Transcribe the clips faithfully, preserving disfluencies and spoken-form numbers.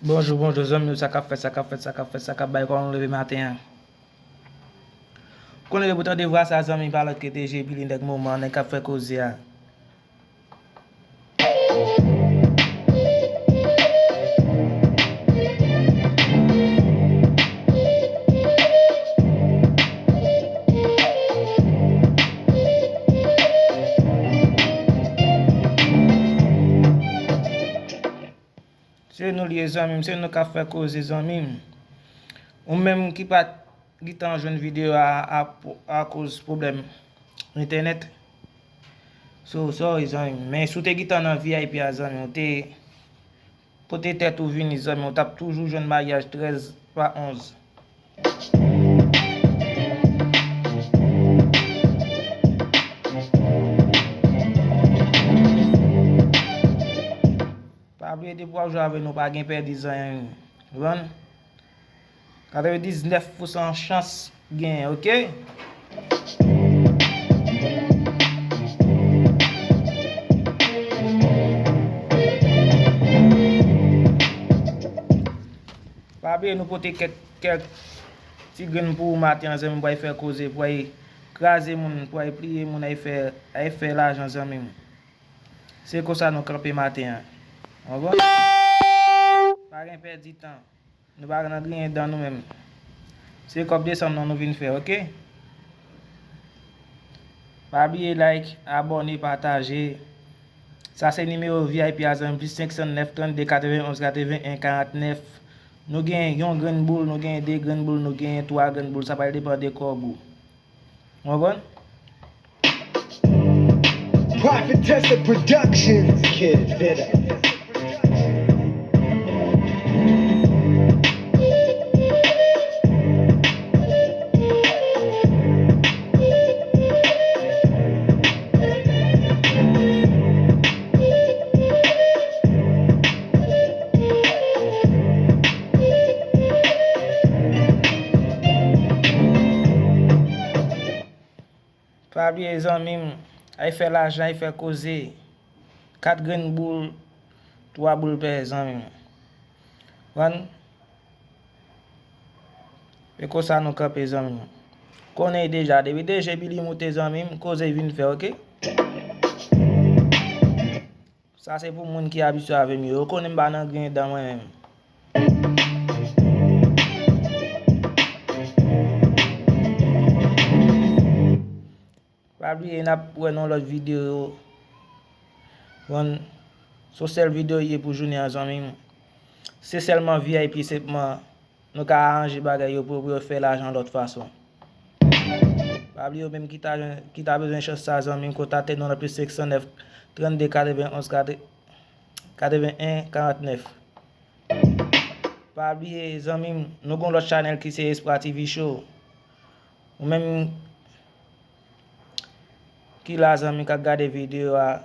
Bonjou, bonjou, zanmi yo, sa k ap fèt, sa k ap fèt, sa k ap fèt, sa k ap bay kò nou leve maten an. Konnen depi w tande vwa sa, zanmi, pa lòt ke T J Billy, nèg moman, nèg k ap fè koze a. Se nou li ye, zanmi m, se nou k ap fè koze, zanmi m. Ou menm ki pa t gentan jwenn videyo a, a, akoz pwoblèm entènèt. So, sorry, zanmi m. Men si w te gentan nan V I P a, zanmi m, ou te pote tèt ou vini, zanmi m, ou t ap toujou jwenn maryaj trèz pa onz. Pa bliye, depi w ap jwe avè nou, pa gen pèdi zanmi m. Ou konprann? Katrevendiznèf pousan chans genyen, oke? Pa bliye, nou pote kèk, kèk ti grenn pou ou maten an, zanmi m, pou al fè koze, pou al kraze moun, pou al pliye moun, al fè, al fè lajan, zanmi m. Se konsa nou kanpe maten an. Ou konprann? Pa gen pèdi tan. Nou pa nan griyen dan nou menm. Se kòb desanm nan nou vin fè, oke? Pa bliye like, abòne, pataje. Sa se nimewo V I P a, zanmi, plis senk san nèf, trannde, katrevenn onz, katrevenn en, karantnèf. Nou gen yon grenn boul, nou gen de grenn boul, nou gen twa grenn boul. Sa pral depann de kòb ou. Ou konprann? Prophetess Productions. Kid Vita. Pa bliye, zanmi m, al fè lajan, al fè koze. Kat grenn boul, twa boul pè, zanmi m. Konprann? E konsa nou kanpe, zanmi m. Konnen deja, depi T J Billy moute, zanmi m, koze vin fè, oke? Sa se pou moun ki abitye avè m yo. Yo konnen m pa nan griyen dan mwen menm. Pa bliye, n ap wè nan lòt videyo. Bon, se sèl videyo ye pou jounen an, zanmi m. Se sèlman V I P senpman. Nou ka aranje bagay yo pou, pou yo fè lajan lòt fason. Pa bliye, ou menm ki ta, ki ta bezwen chans sa, zanmi m, kontakte nou nan plis senk san nèf, trannde, katrevenn onz, katrevenn en, karantnèf. Pa bliye, zanmi m, nou gon lòt chanèl ki se Espra T V Show. Ou menm ki la, zanmi, k ap gade videyo a,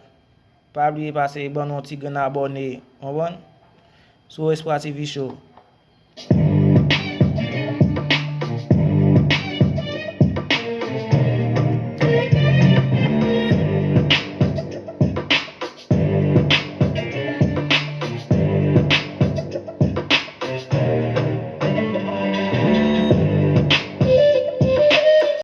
pa bliye pase ban nou yon ti grenn abòne, konprann? Sou Espra T V Show.